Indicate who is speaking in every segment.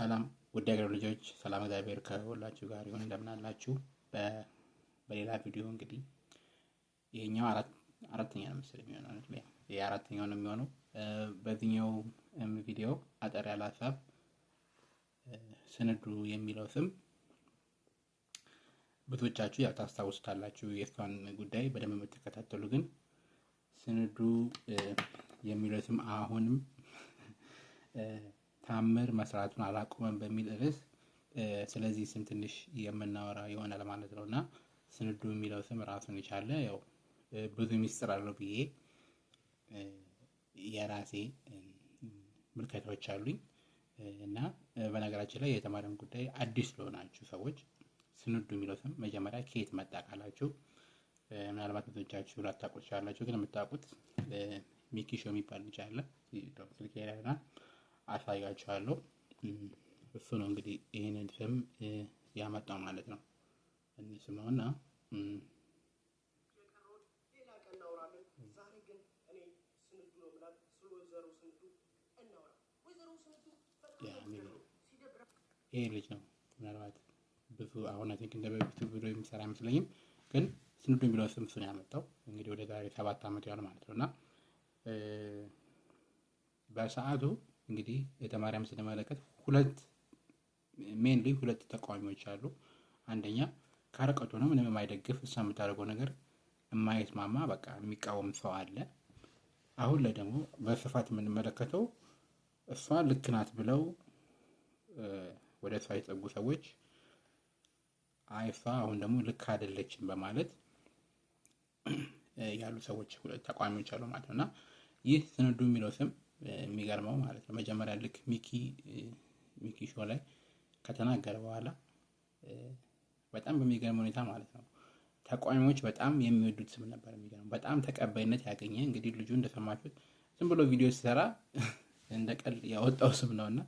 Speaker 1: ሰላም ውድ የሀገር ልጆች፣ ሰላም እግዚአብሔር ከሁላችሁ ጋር ይሁን። እንደምን አላችሁ? በሌላ ቪዲዮ እንግዲህ ይሄኛው አራተኛ ነው መሰለኝ የሚሆነው አይደል? ይሄ አራተኛው ነው የሚሆነው። በዚህኛው ቪዲዮ አጠር ያለ ሀሳብ ስንዱ የሚለው ስም ብዙዎቻችሁ ያው ታስታውሱታላችሁ፣ የእሷን ጉዳይ በደንብ የምትከታተሉ ግን ስንዱ የሚለው ስም አሁንም ታምር መስራቱን አላቆመም በሚል ርዕስ ስለዚህ ስም ትንሽ የምናወራ ይሆናል ማለት ነው። እና ስንዱ የሚለው ስም ራሱን የቻለ ያው ብዙ ሚስጥር አለው ብዬ የራሴ ምልከታዎች አሉኝ። እና በነገራችን ላይ የተማሪውን ጉዳይ አዲስ ለሆናችሁ ሰዎች ስንዱ የሚለው ስም መጀመሪያ ከየት መጣ ካላችሁ ምናልባት ብዙዎቻችሁ ላታውቁት ትችላላችሁ። ግን የምታውቁት ሚኪ ሾው የሚባል ልጅ አለ፣ ስልኬ ላይ እና አሳያችኋለሁ። እሱ ነው እንግዲህ ይህንን ስም ያመጣው ማለት ነው። እንስማውና
Speaker 2: የቀረውን ሌላ ቀን እናወራለን። ዛሬ ግን እኔ ስንዱ ነው የምላት። ስለ ወይዘሮ ስንዱ እናውራ። ወይዘሮ ስንዱ በጣም
Speaker 1: ያ
Speaker 2: ነው
Speaker 1: maybe
Speaker 2: የምትገርመው። ሲደብራ
Speaker 1: ይሄ ልጅ ነው። ምናልባት ብዙ አሁን I think እንደ በፊቱ ቪዲዮ የሚሰራ አይመስለኝም። ግን ስንዱ የሚለው ስም እሱ ነው ያመጣው። እንግዲህ ወደ ዛሬ 7 ዓመት ያህል ማለት ነው። እና በሰዓቱ እንግዲህ የተማሪያም ስንመለከት ሁለት mainly ሁለት ተቃዋሚዎች አሉ። አንደኛ ከርቀቱ ነው ምንም የማይደግፍ እሷ የምታደርገው ነገር የማይስማማ በቃ የሚቃወም ሰው አለ። አሁን ላይ ደግሞ በስፋት የምንመለከተው እሷ ልክ ናት ብለው ወደ እሷ የጠጉ ሰዎች አይ እሷ አሁን ደግሞ ልክ አይደለችም በማለት ያሉ ሰዎች ሁለት ተቃዋሚዎች አሉ ማለት ነው። እና ይህ ስንዱ የሚለው ስም የሚገርመው ማለት ነው መጀመሪያ ልክ ሚኪ ሾው ላይ ከተናገረ በኋላ በጣም በሚገርም ሁኔታ ማለት ነው ተቃዋሚዎች በጣም የሚወዱት ስም ነበር። የሚገርመው በጣም ተቀባይነት ያገኘ እንግዲህ ልጁ እንደሰማችሁት ዝም ብሎ ቪዲዮ ሲሰራ እንደ ቀልድ ያወጣው ስም ነውና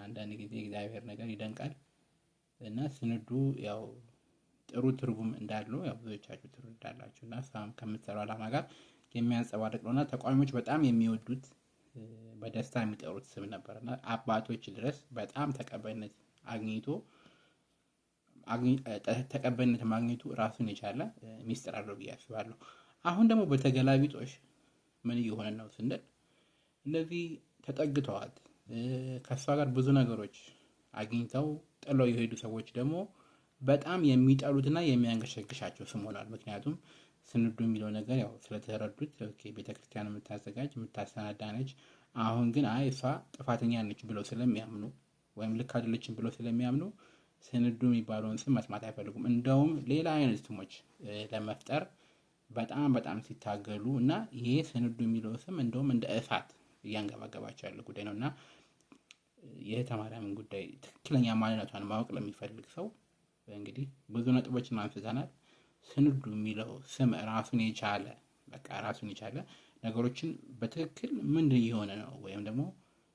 Speaker 1: አንዳንድ ጊዜ እግዚአብሔር ነገር ይደንቃል። እና ስንዱ ያው ጥሩ ትርጉም እንዳለው ያው ብዙዎቻችሁ ትረዳላችሁ። እና እሷም ከምትሰራው ዓላማ ጋር የሚያንጸባርቅ ነውና ተቃዋሚዎች በጣም የሚወዱት በደስታ የሚጠሩት ስም ነበር። እና አባቶች ድረስ በጣም ተቀባይነት አግኝቶ ተቀባይነት ማግኘቱ ራሱን የቻለ ሚስጥር አለው ብዬ አስባለሁ። አሁን ደግሞ በተገላቢጦሽ ምን እየሆነ ነው ስንል እነዚህ ተጠግተዋት ከእሷ ጋር ብዙ ነገሮች አግኝተው ጥለው የሄዱ ሰዎች ደግሞ በጣም የሚጠሉትና የሚያንገሸግሻቸው ስም ሆኗል። ምክንያቱም ስንዱ የሚለው ነገር ያው ስለተረዱት okay ቤተክርስቲያን የምታዘጋጅ የምታሰናዳ ነች፣ አሁን ግን አይ እሷ ጥፋተኛ ነች ብለው ስለሚያምኑ ወይም ልክ አይደለችም ብለው ስለሚያምኑ ስንዱ የሚባለውን ስም መስማት አይፈልጉም። እንደውም ሌላ አይነት ስሞች ለመፍጠር በጣም በጣም ሲታገሉ እና ይሄ ስንዱ የሚለው ስም እንደውም እንደ እሳት እያንገባገባቸው ያለ ጉዳይ ነው። እና የእህተ ማርያምን ጉዳይ ትክክለኛ ማንነቷን ማወቅ ለሚፈልግ ሰው እንግዲህ ብዙ ነጥቦችን አንስተናል። ስንዱ የሚለው ስም ራሱን የቻለ በቃ ራሱን የቻለ ነገሮችን በትክክል ምንድን እየሆነ ነው ወይም ደግሞ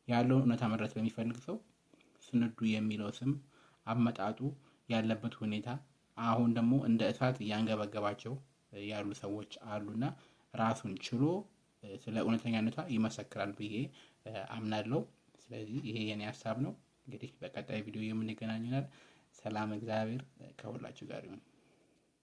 Speaker 1: ያለውን እውነታ መረዳት ለሚፈልግ ሰው ስንዱ የሚለው ስም አመጣጡ ያለበት ሁኔታ አሁን ደግሞ እንደ እሳት እያንገበገባቸው ያሉ ሰዎች አሉና ራሱን ችሎ ስለ እውነተኛነቷ ይመሰክራል ብዬ አምናለሁ። ስለዚህ ይሄ የኔ ሀሳብ ነው። እንግዲህ በቀጣይ ቪዲዮ የምንገናኝ ይሆናል። ሰላም እግዚአብሔር ከሁላችሁ ጋር ይሁን።